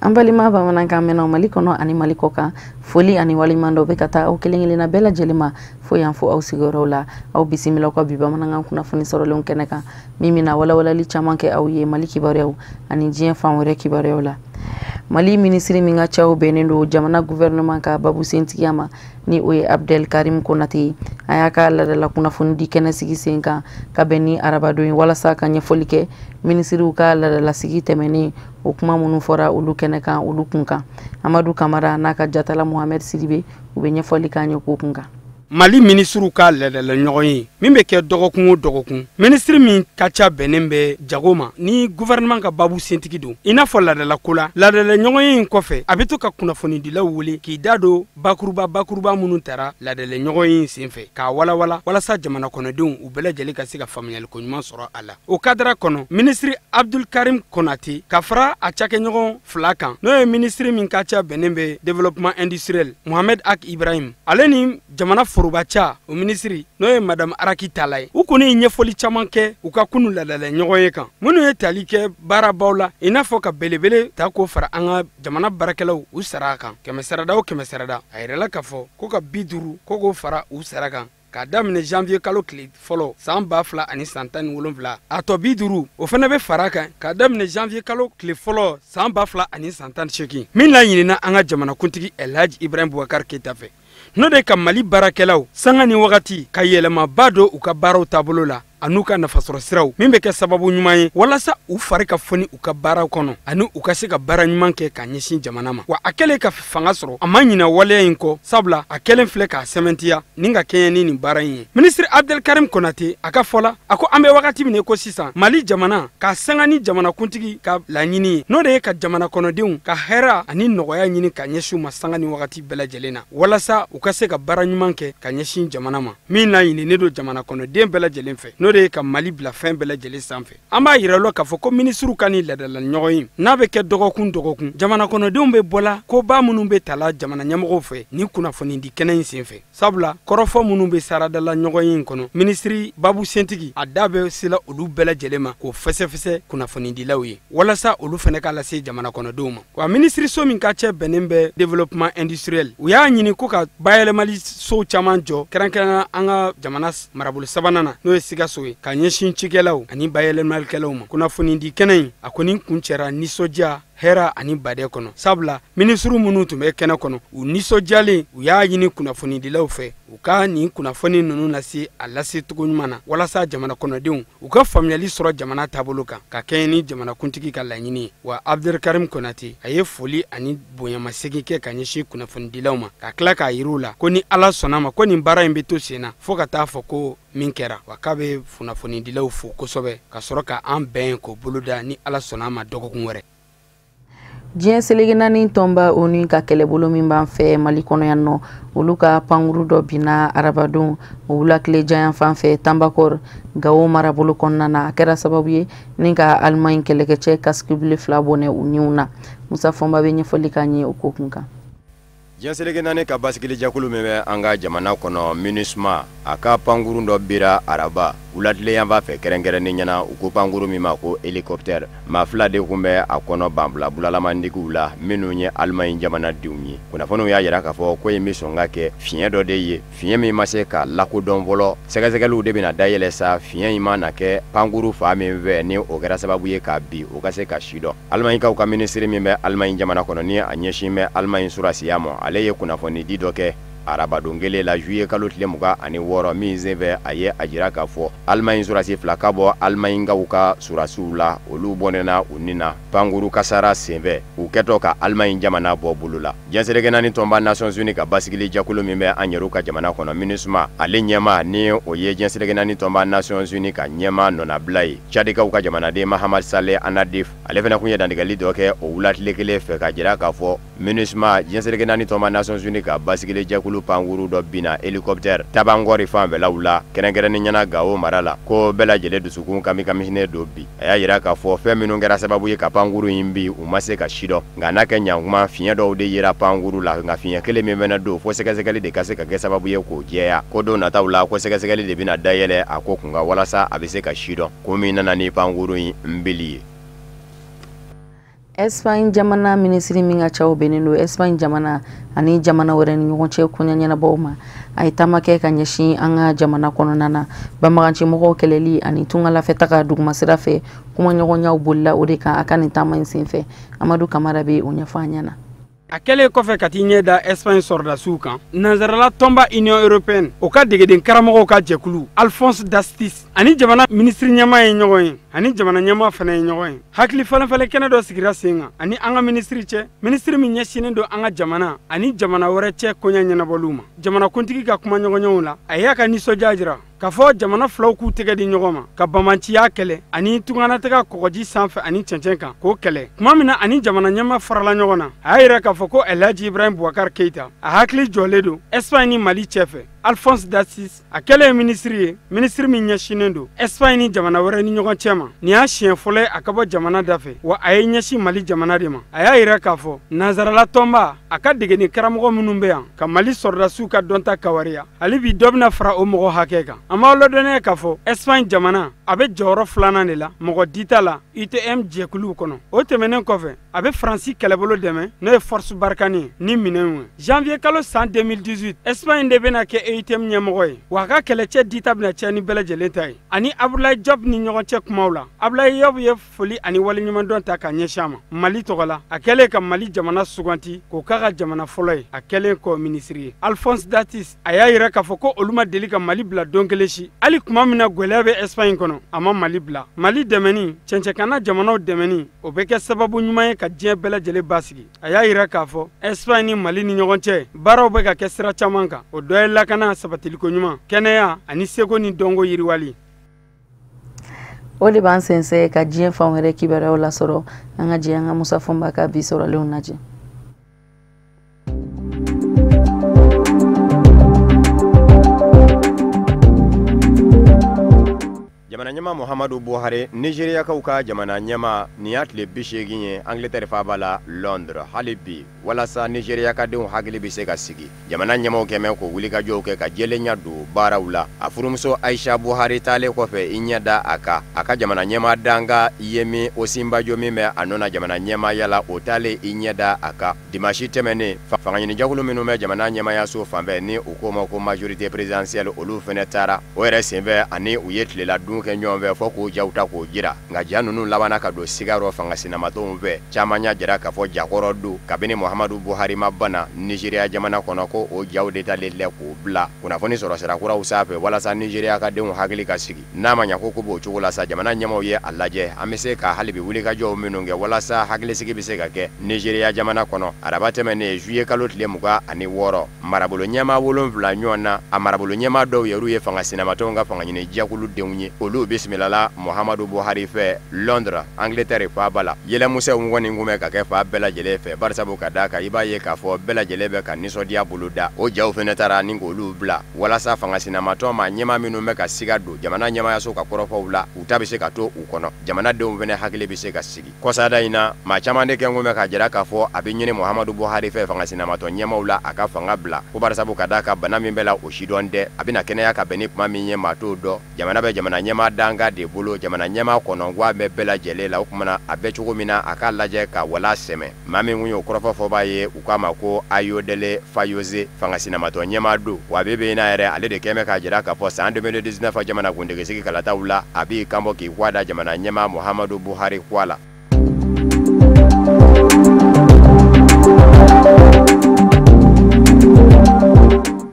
An balima bamanankan mɛnnaw Mali kɔnɔ ani Mali kɔ kan, foli ani waleɲuman dɔ bɛ ka taa aw kelen kelenna bɛɛ lajɛlen ma fo yan fo aw sigiyɔrɔw la. Aw bisimila ka bi bamanankan kunnafoni sɔrɔlenw kɛnɛ kan, min bɛna walawalali caman kɛ aw ye Mali kibaruyaw ani diɲɛ fan wɛrɛ kibaruyaw la. Mali minisiri min ka caw bɛnnen don jamana gouvernement ka babu sentigiya ma, ni o ye Abdel Karim Konate ye, a y'a ka ladala kunnafoni di kɛnɛ sigi sen kan ka bɛn ni arabadon ye, walasa ka ɲɛfɔli kɛ minisiriw ka ladala-sigi tɛmɛnen, o kuma minnu fɔra olu kɛnɛ kan, olu kun kan. Amadu Kamara n'a ka jatala Mohamed Sidibe, u bɛ ɲɛfɔli k'an ye ko kun kan. Mali minisiriw ka ladala ɲɔgɔn ye min bɛ kɛ dɔgɔkun o dɔgɔkun, minisiri min ka ca bɛnnen bɛ jago ma ni gouvernement ka babu sentigi don, i n'a fɔ ladala ko la, ladala ɲɔgɔn ye in kɔfɛ, a bɛ to ka kunnafonidilaw wele k'i da don bakuruba bakuruba minnu tara ladala ɲɔgɔn ye in senfɛ, k'a walawala walasa jamana kɔnɔdenw u bɛɛ lajɛlen ka se ka faamuyaliko ɲuman sɔrɔ a la. O kadara kɔnɔ, minisiri Abdul Karim Konate ka fara a cakɛɲɔgɔn fila kan, n'o ye minisiri min ka ca bɛnnen bɛ développement industriel Mohamed Ag Ibrahim, ale ni jamana foroba ca o minisiri, n'o ye madame Araki Tala ye, u kɔni ye ɲɛfɔli caman kɛ u ka kunu ladala ɲɔgɔn ye kan, minnu ye tali kɛ baarabaw la, i n'a fɔ ka belebele ta k'o fara an ka jamana baarakɛlaw u sara kan, 100 sarada o 100 sarada. A yɛrɛla k'a fɔ ko ka 50 ko k'o fara u sara kan k'a daminɛ janvier kalo tile fɔlɔ san 2017. A tɔ 50, o fana bɛ fara kan k'a daminɛ janvier kalo tile fɔlɔ san 2018, min laɲinina an ka jamanakuntigi Elhaji Ibrahim Boubacar Keita fɛ, n'o de ka Mali baarakɛlaw sanga ni wagati ka yɛlɛmaba don u ka baaraw taabolo la an'u ka nafasɔrɔ siraw, min bɛ kɛ sababu ɲuman ye walasa u fari ka foni u ka baaraw kɔnɔ ani u ka se ka baara ɲuman kɛ ka ɲɛsin jamana ma. Wa a kɛlen ka fanga sɔrɔ, a ma ɲinɛ waleya in kɔ, sabula a kɛlen filɛ k'a sɛmɛntiya ni ka kɛɲɛ ni nin baara in ye. Minisiri Abdel Karim Konate a ka fɔ la, a ko an bɛ wagati min ko sisan, Mali jamana ka sanga ni jamanakuntigi ka laɲini ye, n'o de ye ka jamana kɔnɔdenw ka hɛrɛ ani nɔgɔya ɲini ka ɲɛsin u ma sanga ni wagati bɛɛ lajɛlen na, walasa u ka se ka baara ɲuman kɛ ka ɲɛsin jamana ma, min laɲininen don jamana kɔnɔden bɛɛ lajɛlen fɛ, n'o de ye ka Mali bila fɛn bɛɛ lajɛlen sanfɛ. An b'a yira la k'a fɔ ko minisiriw ka nin ladala ɲɔgɔn ye, n'a bɛ kɛ dɔgɔkun dɔgɔkun, jamana kɔnɔdenw bɛ bɔla koba minnu bɛ tala jamana ɲɛmɔgɔw fɛ ni kunnafoni di kɛnɛ in senfɛ, sabula kɔrɔfɔ minnu bɛ saradala ɲɔgɔn ye in kɔnɔ, minisiri babu sentigi a da bɛ sela olu bɛɛ lajɛlen ma k'o fɛsɛfɛsɛ kunnafonidilaw ye, walasa olu fana ka lase jamana kɔnɔdenw ma. Wa minisiriso min ka cɛ bɛnnen bɛ développement industriel, u y'a ɲini ko ka bayɛlɛmali sow caman jɔ, kɛrɛnkɛrɛnnenya an ka jamana marabolo sabanan na, n'o ye Sikaso ye, ka ɲɛsin cikɛlaw ani bayɛlɛmalikɛlaw ma. Kunnafonidi kɛnɛ in a kɔni kuncɛra nisɔndiya, hɛrɛ ani badɛ kɔnɔ, sabula minisiriw minnu tun bɛ kɛnɛ kɔnɔ, u nisɔndiyalen, u y'a ɲini kunnafonidilaw fɛ u ka nin kunnafoni ninnu lase a lase cogo ɲuman na, walasa jamana kɔnɔdenw u ka faamuyali sɔrɔ jamana taabolo kan ka kɛɲɛ ni jamanakuntigi ka laɲini ye. Wa Abdel Karim Konate a ye foli ani bonyamasegin kɛ ka ɲɛsin kunnafonidilaw ma, ka tila k'a yir'u la ko ni Ala sɔnna ma, ko nin baara in bɛ to sen na fo ka taa fɔ ko min kɛra. Wa k'a bɛ kunnafonidilaw fo kosɛbɛ, ka sɔrɔ ka an bɛn k'o boloda ni Ala sɔnna ma dɔgɔkun wɛrɛ. Diɲɛ seleke naani tɔnba ONU ka kɛlɛbolo min b'an fɛ Mali kɔnɔ yan nɔ, olu ka pankuru dɔ binna arabadon o wula tile jayan fan fɛ Tanbakɔr, Gawo marabolo kɔnɔna na. A kɛra sababu ye ni ka Alimaɲi kɛlɛkɛcɛ casque bleu fila bɔnɛ u niw na. Musa Fɔnba bɛ ɲɛfɔli k'an ye o ko kun kan. Diɲɛ seleke naani ka basigilijɛkulu min bɛ an ka jamana kɔnɔ, MINUSMA, a ka pankurun dɔ bira araba wulatile yanfan fɛ, kɛrɛnkɛrɛnnen ɲɛna u ko pankurun min ma ko hélicoptère. Maa fila de tun bɛ a kɔnɔ banfula bulalamandigiw la, minnu ye Alimaɲi jamanadenw ye. Kunnafoniw y'a jira k'a fɔ ko in bɛ sɔn ka kɛ fiɲɛ dɔ de ye, fiɲɛ min ma se ka lakodɔn fɔlɔ. Sɛgɛsɛgɛliw de bɛna dayɛlɛ sa, fiɲɛ in mana kɛ pankuru fan min fɛ ni o kɛra sababu ye k'a bin, o ka se ka si dɔn. Alimaɲikaw ka minisiri min bɛ Alimaɲi jamana kɔnɔ, ni a ɲɛsin bɛ Alimaɲi surasiya ma, ale ye kunnafonidi dɔ kɛ arabadon kelen la, juillet kalo tile 26, min senfɛ a ye a jira k'a fɔ Alimaɲi surasi fila ka bɔ Alimaɲikaw ka surasiw la, olu bɔnɛna u ni na pankuru kasara senfɛ u kɛtɔ ka Alimaɲi jamana bɔ bolo la. Diɲɛ seleke naani tɔnba Nations Unies ka basigili jɛkulu min bɛ an yɛrɛw ka jamana kɔnɔ, MINUSMA, ale ɲɛmaa, ni o ye diɲɛ seleke naani tɔnba Nations Unies ka ɲɛmaa nɔnabila ye, Tchadikaw ka jamanaden Mahamad Saleh Annadif, ale fana tun ye dantigɛli dɔ kɛ o wulatile kelen fɛ ka jira k'a fɔ MINUSMA, diɲɛ seleke naani tɔnba Nations Unies ka basigili jɛkulu pankuru dɔ binna hélicoptère Tabankɔri fanfɛlaw la, kɛrɛnkɛrɛnnen ɲɛna Gawo mara la, ko bɛɛ lajɛlen dusukun kamikamisinen don bi. A y'a jira k'a fɔ fɛn minnu kɛra sababu ye ka pankuru in bin, u ma se ka si dɔn, nka n'a kɛ ɲankuma, fiɲɛ dɔw de yera pankuru la, nka fiɲɛ kelen min fana don, fo sɛgɛsɛgɛli de ka se ka kɛ sababu ye k'o jɛya. Ko don nataw la, ko sɛgɛsɛgɛli de bɛna dayɛlɛ a ko kun kan walasa a bɛ se ka si dɔn ko min nana ni pankuru in bili ye. Espagne jamana minisiri min ka caw bɛnnen don Espagne jamana ani jamana wɛrɛ ni ɲɔgɔn cɛ koɲɛ ɲɛnabɔw ma, a ye taama kɛ ka ɲɛsin an ka jamana kɔnɔna na. Banbagancimɔgɔw kɛlɛli ani tungalafɛ taga dugumasira fɛ, kumaɲɔgɔnyaw bolila o de kan a ka nin taama in senfɛ. Amadu Kamara bɛ o ɲɛfɔ an ɲɛna. A kɛlen kɔfɛ ka t'i ɲɛ da Espagne sɔrɔdasiw kan, nansarala tɔnba Union européenne, o ka degeden karamɔgɔw ka jɛkulu Alphonse Dastis ani jamana minisiri ɲɛmaa ye ɲɔgɔn ye, ani jamana ɲɛmaa fana ye ɲɔgɔn ye. Hakili falenfalen kɛnɛ dɔ sigira sen kan ani an ka minisiri cɛ, minisiri min ɲɛsinnen don an ka jamana ani jamana wɛrɛ cɛ koɲɛ ɲɛnabɔliw ma. Jamanakuntigi ka kumaɲɔgɔnyaw la, a y'a ka nisɔndiya jira k'a fɔ jamana filaw k'u tɛgɛ di ɲɔgɔn ma ka bamanciya kɛlɛ ani tunganatigɛ kɔgɔji sanfɛ ani cɛncɛn kan k'o kɛlɛ. Tuma min na ani jamana ɲɛmaa farala ɲɔgɔn na, a y'a yira k'a fɔ ko Elhaji Ibrahim Boubacar Keïta a hakili jɔlen don Espagne ni Mali cɛfɛ. Alphonse Dastis, a kɛlen ye minisiri ye, minisiri min ɲɛsinnen don Espagne ni jamana wɛrɛ ni ɲɔgɔn cɛ ma, nin y'a siɲɛ fɔlɔ ye a ka bɔ jamana dafɛ, wa a ye ɲɛsin Mali jamana de ma. A y'a yira k'a fɔ nansarala tɔnba a ka degeni karamɔgɔ minnu bɛ yan ka Mali sɔrɔdasiw ka dɔnta kawariya, hali bi dɔ bɛna fara o mɔgɔ hakɛ kan. An b'aw ladɔnniya k'a fɔ Espagne jamana a bɛ jɔyɔrɔ filanan de la mɔgɔ dita la UTM jɛkuluw kɔnɔ. O tɛmɛnen kɔfɛ, a bɛ Faransi kɛlɛbolo dɛmɛ, n'o ye Force Barkhane ye, ni minɛnw ye. Janvier kalo san 2018, Espagne de bɛna kɛ EUTM ɲɛmɔgɔ ye, wa a ka kɛlɛcɛ dita bɛna caya ni bɛɛ lajɛlen ta ye. Ani Abdoulaye Diop ni ɲɔgɔn cɛ kumaw la, Abdoulaye Diop ye foli ani waleɲumandɔn ta ka ɲɛsin a ma Mali tɔgɔ la, a kɛlen ka Mali jamana suganti k'o k'a ka jamana fɔlɔ ye a kɛlen kɔ minisiri ye. Alphonse Dastis a y'a yira k'a fɔ ko olu ma deli ka Mali bila don kelen si, hali tuma min na gwɛlɛya bɛ Espagne kɔnɔ, a ma Mali bila. Mali dɛmɛni, cɛncɛnkanna jamanaw dɛmɛni, o bɛ kɛ sababu ɲuman ye ka diɲɛ bɛɛ lajɛlen basigi. A y'a yira k'a fɔ Espagne ni Mali ni ɲɔgɔn cɛ baaraw bɛ ka kɛ sira caman kan, o dɔ ye lakana sabatiliko ɲuman, kɛnɛya ani seko ni dɔnko yiriwali. O de b'an sɛnsɛn ka diɲɛ fan wɛrɛ kibaruyaw lasɔrɔ. An ka jɛ an ka Musa Fɔnba ka bi sɔrɔlenw lajɛ. Jamana ɲɛmaa Muhammadu Buhari, Nizeriyakaw ka jamana ɲɛmaa, nin y'a tile 80 ye Angleterre faaba la Londres. Hali bi, walasa Nizeriyakadenw hakili bɛ se ka sigi, jamana ɲɛmaaw kɛmɛ k'o wulikajɔw kɛ ka jɛlenya don baaraw la. A furumuso Aisha Buhari taalen kɔfɛ i ɲɛ da a kan, a ka jamana ɲɛmaa danka Yemi Osinbajo min bɛ a nɔ na jamana ɲɛmaaya la, o taalen i ɲɛ da a kan dimanche tɛmɛnen. Fangaɲinijɛkulu minnu bɛ jamana ɲɛmaayaso fanfɛ, ni u k'o ma ko majorité présidentielle, olu fɛnɛ taara o yɛrɛ senfɛ, ani u ye tilela dun kɛ ɲɔgɔn fɛ fɔ k'o jaw ta k'o jira. Nka ja ninnu labanna ka don siga rɔ fanga sinamatɔnw fɛ. Caman y'a jira k'a fɔ jakɔrɔ don kabini Muhammadu Buhari ma bana Nizeriya jamana kɔnɔ, ko o jaw de talen lɛ k'o bila kunnafoni sɔrɔ sira kuraw sanfɛ walasa Nizeriya ka denw hakili ka sigi. N'a ma ɲɛ ko ko b'o cogo la sa, jamana ɲɛmaaw ye a lajɛ an bɛ se ka hali bi wulikajɔw minnu kɛ walasa hakilisigi bɛ se ka kɛ Nizeriya jamana kɔnɔ. Araba tɛmɛnen, juillet kalo tile 26, marabolo ɲɛmaa 7 ɲɔgɔn na, a marabolo ɲɛmaa dɔw yɛrɛ ye fanga sinamatɔnw ka fangaɲini jɛkulu denw ye, olu bisimilala Muhammadu Buhari fɛ Londres, Angleterre faaba la. Yɛlɛmusɛw kɔni kun bɛ ka kɛ fan bɛɛ lajɛlen fɛ, barisabu ka d'a kan i b'a ye k'a fɔ bɛɛ lajɛlen bɛ ka nisɔndiya bolo da. O jaw fɛnɛ taara ni k'olu bila walasa fanga sinamatɔn maa ɲɛmaa minnu bɛ ka siga don jamana ɲɛmaayaso ka kɔrɔfɔw la, u ta bɛ se ka to u kɔnɔ, jamanadenw fɛnɛ hakili bɛ se ka sigi. Kɔsada in na, maa caman de kɛn kun bɛ k'a jira k'a fɔ a bɛ ɲini Muhammadu Buhari fɛ fanga sinamatɔn ɲɛmaaw la a ka fanga bila, ko barisabu ka d'a kan bana min bɛ la o sidɔn tɛ, a bɛna kɛnɛya ka bɛn ni kuma min ye maa t'o dɔn. Jamana bɛ jamana ɲɛmaa danka de bolo, jamana ɲɛmaa kɔnɔnguwa bɛ bɛɛ lajɛlen la. O tuma na a bɛ cogo min na, a k'a lajɛ ka wala sɛmɛ. Maa min kun y'o kɔrɔfɔ fɔbaa ye, u k'a ma ko Ayodele Fayose, fanga sinamatɔn ɲɛmaa don, wa bi bi in na yɛrɛ, ale de kɛn bɛ k'a jira k'a fɔ san 2019 jamana kuntigisigi kalataw la, a b'i kanbɔ k'i kɔ da jamana ɲɛmaa Muhammadu Buhari kɔ la.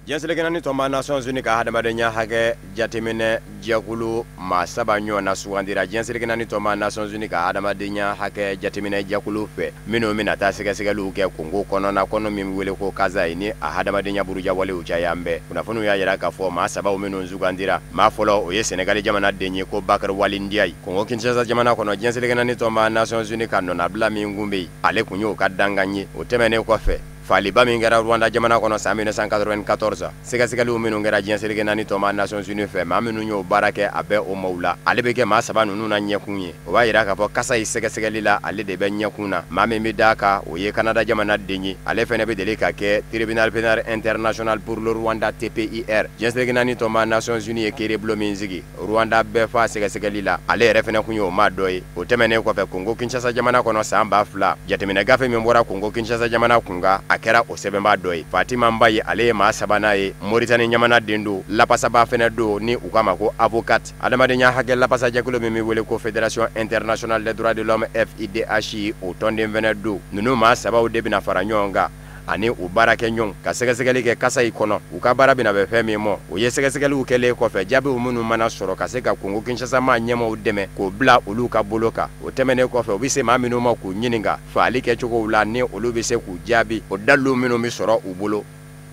Diɲɛ seleke naani tɔnba Nations Unies ka hadamadenya hakɛ jateminɛ jɛkulu maa 3 ɲɔgɔn na sugandira diɲɛ seleke naani tɔnba Nations Unies ka hadamadenya hakɛ jateminɛ jɛkulu fɛ, minnu bɛna taa sɛgɛsɛgɛliw kɛ Kongo kɔnɔna kɔnɔ min bɛ wele ko Kasayi, ni a hadamadenya burujawalew caya bɛɛ. Kunnafoniw y'a jira k'a fɔ maa 3 minnu sugandira, maa fɔlɔ o ye Senegali jamana den ye ko Bakary Waly Ndiaye. Kongo Kinshasa jamana kɔnɔ, diɲɛ seleke naani tɔnba Nations Unies ka nɔnabila min kun bɛ yen, ale kun y'o ka dankan ye. O tɛmɛnen kɔfɛ, Faaliba min kɛra Rwanda jamana kɔnɔ san 1994, sɛgɛsɛgɛliw minnu kɛra diɲɛ seleke naani tɔnba Nations Unies fɛ, maa minnu y'o baara kɛ, a bɛ o maaw la. Ale bɛ kɛ maa saba ninnu na ɲɛkun ye. O b'a jira k'a fɔ kasa ye sɛgɛsɛgɛli la, ale de bɛ ɲɛkun na. Maa min bɛ d'a kan, o ye Canada jamana den ye. Ale fana bɛ deli ka kɛ Tribunal pénal international pour le Rwanda, TPIR. Diɲɛ seleke naani tɔnba Nations Unies ye kiiribulon min sigi Rwanda bɛɛ fa sɛgɛsɛgɛli la, ale yɛrɛ fana kun ye o maa dɔ ye. O tɛmɛnen kɔfɛ, Congo Kinshasa jamana kɔnɔ san 2000, jateminɛ gafe min bɔra Congo Kinshasa jamana kunkan, a kɛra o sɛbɛnbaa dɔ ye. Fatima Mbaye, ale ye maa sabanan ye. Mauritanie jamana den don, lapasaba fana don, ni u k'a ma ko avocate. Adamadenya hakɛ lapasajɛkulu min bɛ wele ko Fédération internationale des droits de l'homme, FIDH, o tɔnden fana don. Ninnu maa sabaw de bɛna fara ɲɔgɔn kan ani u baarakɛ ɲɔgɔn ka sɛgɛsɛgɛli kɛ kasa in kɔnɔ. U ka baara bɛna bɛn fɛn min ma, o ye sɛgɛsɛgɛliw kɛlen kɔfɛ, jaabiw minnu mana sɔrɔ, ka se ka Congo Kinshasa maa ɲɛmaaw dɛmɛ k'o bila olu ka bolo kan. O tɛmɛnen kɔfɛ, u bɛ se maa minnu ma k'u ɲininka faali kɛcogow la, ni olu bɛ se k'u jaabi, o dalilu minnu bɛ sɔrɔ u bolo,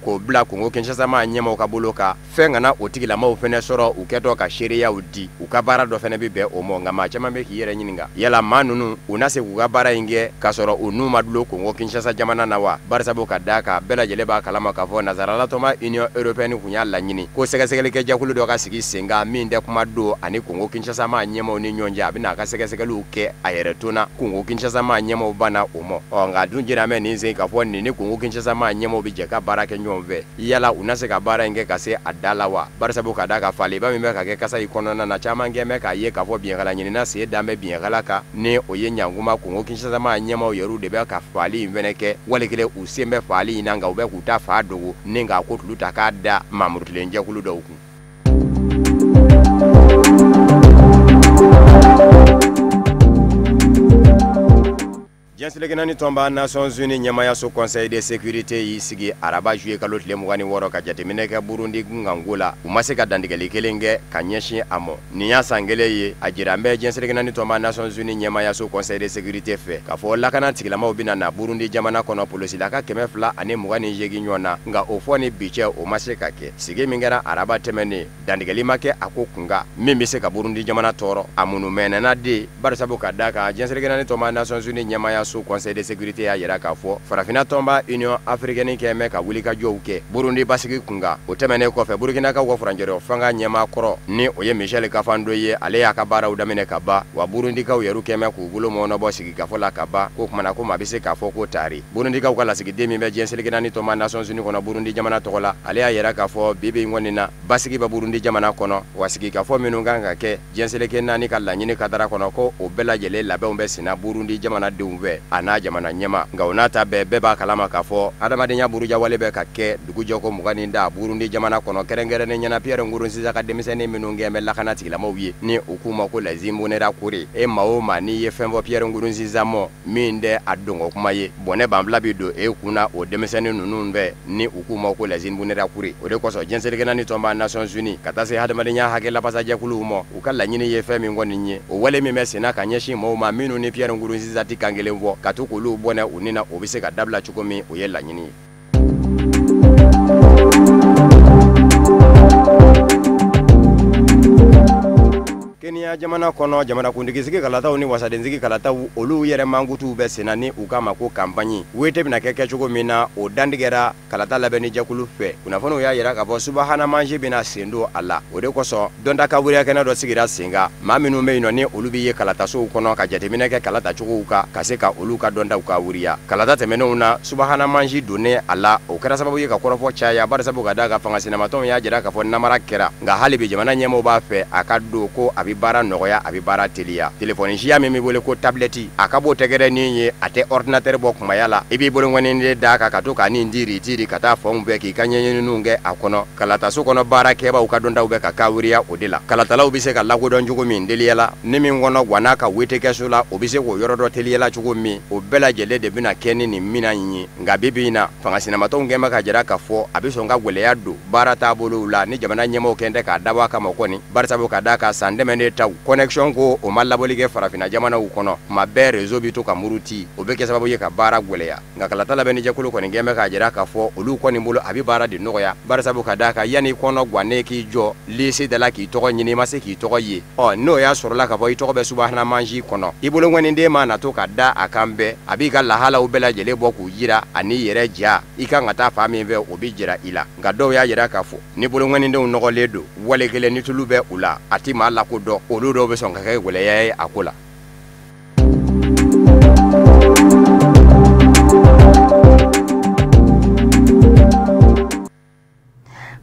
k'o bila Congo Kinshasa maa ɲɛmaaw ka bolo kan, fɛn kana o tigilamaw fɛnɛ sɔrɔ u kɛtɔ ka seereyaw di. U ka baara dɔ fɛnɛ bɛ bɛn o ma. Nka maa caman bɛ k'i yɛrɛ ɲininka, yala maa ninnu, u na se k'u ka baara in kɛ k'a sɔrɔ u n'u ma dulon Congo Kinshasa jamana na wa? Barisabu ka d'a kan, bɛɛ lajɛlen b'a kalama k'a fɔ nansaralatɔnba Union européenne kun y'a laɲini ko sɛgɛsɛgɛlikɛ jɛkulu dɔ ka sigi sen kan min tɛ kuma don ani Congo Kinshasa maa ɲɛmaaw ni ɲɔgɔn cɛ. A bɛna a ka sɛgɛsɛgɛliw kɛ a yɛrɛ to na. Congo Kinshasa maa ɲɛmaaw banna o ma. Ɔ nka dun jira mɛ nin sen k'a fɔ nin ni Congo Kinshasa maa ɲɛmaaw bɛ jɛ ka baara kɛ ɲɔgɔn fɛ. Yala u na se ka baara in kɛ ka se a da la wa? Barisabu ka d'a kan, faaliba min bɛ ka kɛ kasa in kɔnɔna na, caman kɛ bɛ k'a ye k'a fɔ biɲɛkala ɲinina sen dan bɛ biɲɛkala kan, ni o ye ɲankuma Congo Kinshasa maa ɲɛmaaw yɛrɛw de bɛ ka faali in fɛnɛ kɛ. Wali kelen u sen bɛ faali in na, nka u bɛ k'u ta fa dogo ni k'a ko tulu ta k'a da maamurutilen jɛkulu dɔw kun. Diɲɛ seleke naani tɔnba Nations Unies ɲɛmayaso Conseil de sécurité y'i sigi araba juillet kalo tile 26 ka jateminɛ kɛ Burundi kunkanko la. U ma se ka dantigɛli kelen kɛ ka ɲɛsin a ma. Nin y'a san kelen ye a jira n bɛ diɲɛ seleke naani tɔnba Nations Unies ɲɛmayaso Conseil de sécurité fɛ k'a fɔ lakana tigilamaw bɛna na Burundi jamana kɔnɔ, polosilaka 228 ɲɔgɔn na. Nka o fɔ ni bi cɛ, o ma se ka kɛ. Sigi min kɛra araba tɛmɛnen, dantigɛli ma kɛ a ko kunkan min bɛ se ka Burundi jamana tɔɔrɔ. A minnu mɛnɛna de, barisabu ka d'a kan, diɲɛ seleke naani tɔnba Nations Unies ɲɛmayaso Conseil de sécurité y'a jira k'a fɔ farafinna tɔnba Union africaine kɛ mɛn ka wulikajɔw kɛ Burundi basigi kunkan. O tɛmɛnen kɔfɛ, Burkinakaw ka furancɛrɔ fanga ɲɛmaa kɔrɔ, ni o ye Michel Kafando ye, ale y'a ka baaraw daminɛ ka ban. Wa Burundikaw yɛrɛ kɛ mɛn k'u bolo mɔnɔbɔ sigikafɔ la ka ban. Ko kumana ko maa bɛ se k'a fɔ ko taari Burundikaw ka lasigiden min bɛ diɲɛ seleke naani tɔnba Nations Unies kɔnɔ Burundi jamana tɔgɔ la, ale y'a jira k'a fɔ bi bi in kɔni na, basigi bɛ Burundi jamana kɔnɔ. Wa sigikafɔ minnu kan ka kɛ diɲɛ seleke naani ka laɲini kadara kɔnɔ, ko o bɛɛ lajɛlen labɛnw bɛ senna Burundi jamanadenw fɛ a n'a jamana ɲɛma. Nka o n'a ta bɛɛ, bɛɛ b'a kalama k'a fɔ adamadenya burujawale bɛ ka kɛ dugujɛko 20 ni da Burundi jamana kɔnɔ, kɛrɛnkɛrɛnnen ɲɛna Pierre Nkurunziza ka denmisɛnnin minnu kɛ bɛ lakana tigilamaw ye, ni u k'u ma ko les Imbonerakure. E maa o maa, n'i ye fɛn fɔ Pierre Nkurunziza mɔ min tɛ a dɔngɔ kuma ye, bɔnɛ banfila bɛ don e kunna o denmisɛnnin ninnu fɛ, ni u k'u ma ko les Imbonerakure. O de kosɔn diɲɛ seleke naani tɔnba Nations Unies ka taa se hadamadenya hakɛ lapasajɛkuluw ma, u ka laɲini ye fɛn min kɔni ye, o wale min bɛ senna ka ɲɛsin maaw ma minnu ni Pierre Nkurunziza tɛ kan kelen fɔ, ka to k'olu bɔnɛ u ni na, o bɛ se ka dabila cogo min, o ye laɲini ye. Kenya jamana kɔnɔ, jamanakuntigi kalataw ni wasadensigi kalataw, olu yɛrɛ mankutuw bɛ senna, ni u k'a ma ko campagne. Wete bɛna kɛ kɛcogo min na, o dantigɛra kalata labɛnni jɛkulu fɛ. Kunnafoniw y'a jira k'a fɔ subahana mansin bɛna sen don a la. O de kosɔn dɔnta ka wariya kɛnɛ dɔ sigira sen kan, maa minnu bɛ yen nɔ, ni olu bɛ ye kalatasow kɔnɔ ka jateminɛ kɛ kalatacogow kan, ka se ka olu ka dɔntaw ka wariya. Kalata tɛmɛnenw na, subahana mansin donnen a la, o kɛra sababu ye ka kɔrɔfɔ caya, barisabu ka d'a kan fanga sinamatɔnw y'a jira k'a fɔ namara kɛra. Nka hali bi jamana ɲɛmaaw b'a fɛ a ka don, ko a bɛ baara nɔgɔya, a bɛ baara teliya. Telefɔni siya min bɛ wele ko tablette, a ka b'o tɛgɛrɛ nin ye, a tɛ ordinateur bɔ kumaya la. I b'i bolonkɔni de d'a kan ka to k'a nin tiiri tiiri ka taa fanw bɛɛ k'i ka ɲɛɲininiw kɛ a kɔnɔ. Kalataso kɔnɔ baarakɛbaw ka dɔntaw bɛ ka kawuriya o de la. Kalatalaw bɛ se ka lakodɔn cogo min teliyala, ni min kɔnɔ guwanna ka wete kɛso la, o bɛ se k'o yɔrɔ dɔ teliyala cogo min, o bɛɛ lajɛlen de bɛna kɛ ni nin minan in ye. Nka bi bi in na, fanga sinamatɔnw kɛn bɛ ka jira k'a fɔ a bɛ sɔn ka gɛlɛya don baara taabolow la ni jamana ɲɛmaaw kɛn tɛ k'a dabɔ a kama kɔni, barisabu ka d'a kan san tɛmɛnen taw Bawo connexion ko o ma labɔli kɛ farafinna jamanaw kɔnɔ, tuma bɛɛ réseau bɛ to ka muruti, o bɛ kɛ sababu ye ka baara gwɛlɛya. Nka kalata labɛnnijɛkulu kɔni kɛn bɛ k'a jira k'a fɔ olu kɔni bolo a bɛ baara de nɔgɔya, barisabu ka d'a kan yanni kɔnɔ gannen k'i jɔ lisi da la k'i tɔgɔ ɲini, i ma se k'i tɔgɔ ye. Ɔ n'o y'a sɔrɔla k'a fɔ i tɔgɔ bɛ subahana mansin kɔnɔ, i bolokɔniden ma na to ka da a kan bɛɛ, a b'i ka lahalaw bɛɛ lajɛlen bɔ k'u jira ani yɛrɛ ja i kan ka taa fan min fɛ, o bɛ jira i la. Nka dɔw y'a jira k'a fɔ ni bolokɔnidenw nɔgɔlen don, wale kelen ni tulu bɛ u la, a ti maa lakodɔn, olu dɔw bɛ sɔn ka kɛ gwɛlɛya ye a ko la.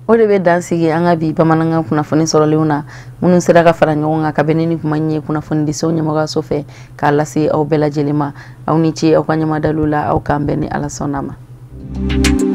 O de bɛ dan sigi an ka bi bamanankan kunnafoni sɔrɔlenw na, minnu sera ka fara ɲɔgɔn kan ka bɛn ni kuma in ye kunnafonidisow ɲɛmɔgɔyaso fɛ k'a lase aw bɛɛ lajɛlen ma. Aw ni ce aw ka ɲɛmadaliw la, aw k'an bɛn ni Ala sɔnna ma.